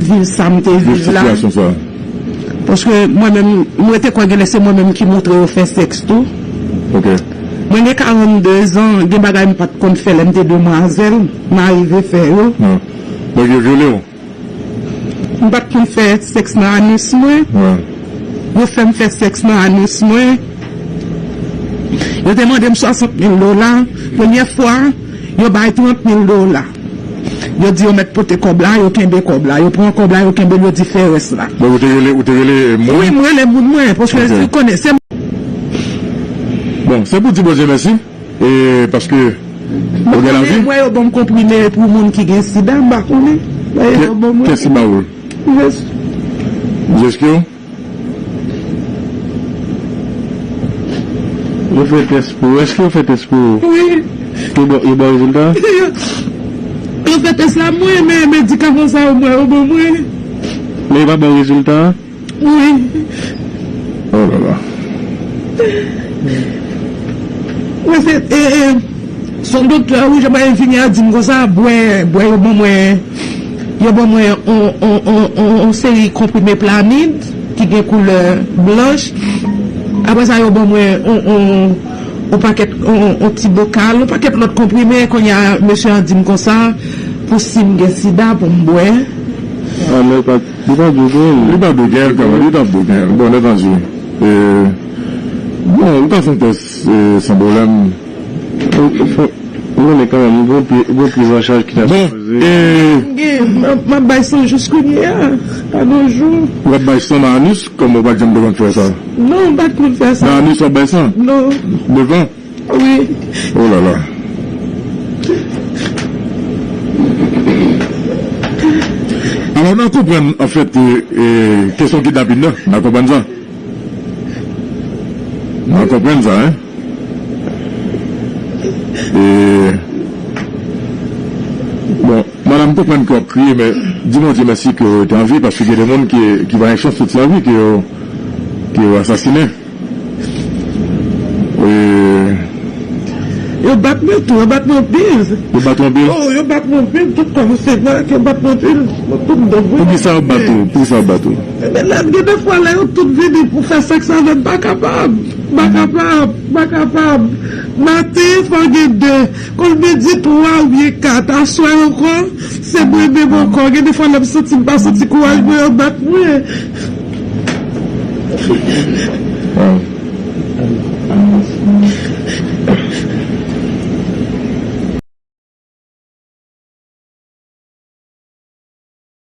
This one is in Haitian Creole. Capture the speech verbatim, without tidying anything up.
viv sa m te viv la. Paske mwen menm, mwen te kwè genlè se mwen menm ki montre yo fè sèks tou. Mwen gen karannde zan, gen bagay m pa t konn fè lè m te demwazèl, m arive fè yo. Donk yo vyole w? M pa t konn fè sèks nan anis mwen. Yo fè m fè sèks nan anis mwen. Yo te mande m swasant mil dola. Premyè fwa, yo bay trant mil dola. Yo di yo mèt pote kòb la, yo kenbe kòb la. Yo pran kòb la, yo kenbe l, yo di fè rès la. Donk ou te rele, ou te rele moun? Wi, m rele moun mwen, paske ou konnen, se... Bon, se pou di Bondye mèsi, e paske ou gen lavi. Mwen, yo ban m konprime pou moun ki gen sida, m pa konnen. Kès ki ba ou l? Jeskyo? Yo fè tès pou ou. Èske yo fè tès pou ou? Wi. Yo ba, yo ba w rezilta? Yo fè tès la, mwen, men medikaman sa yo, mwen, yo ban mwen. Men yo pa ba w rezilta? Wi. Oh la la. Mwen se, e, e, se yon doktè, wi, jan mwen vini a di m konsa, bwè, bwè, yo ban mwen, yo ban mwen on, on, on, on, on seri konprime Plamid ki gen koulè blanch. Apre sa, yo ban mwen on, on, on pakèt, on, on ti bokal, on pakèt lòt konprime. Kounye a, mesye an di m konsa, pou si m gen sida, pou m bwè. Ah, men pa Li pa dwe gen l. Li pa dwe gen l kanmenm, li t ap dwe gen l. Bon, lè tanzye. E, bon, ou ka fè yon tès, e, san pwoblèm. Ou, ou fè, ou konnen kanmenm, gon pri-, gon priz an chaj ki ta sipoze. Bon, e, m gen, m ap, m ap bay san jis kounye a, pa nan jou. Ou ap bay san nan anis, kòman ou pa t janm te konn fè sa? Non, m pa t konn fè sa. Nan anis w ap bay san? Non. Devan? Wi. Oh la la. Alò, n a konprann, anfèt, e, e, kesyon kidnapin nan. N a konprann sa. N a konprann sa, en. E, bon, madanm, m konprann ke w ap kriye, men di Bondye mèsi ke w rete an vi, paske gen de moun ki, ki pa gen chans soti an vi, ke yo, ke yo asasinen. E, yo bat mwen tou, yo bat mwen anpil. Yo bat ou anpil? Oh, yo bat mwen anpil, tout kò m se vre, yo bat mwen anpil. Mwen tout m donk. Poukisa yo bat ou? Poukisa yo bat ou? Ebyen, lè gen de fwa, lè yo tout vini pou fè sèks avè m, m pa kapab. M pa kapab, m pa kapab. Maten, fò gen de. Kon l vin di twa oubyen kat. Aswè ankò, se mwen menm ankò. Gen de fwa, lè m santi m pa santi kouraj mwen, yo bat mwen. Wow.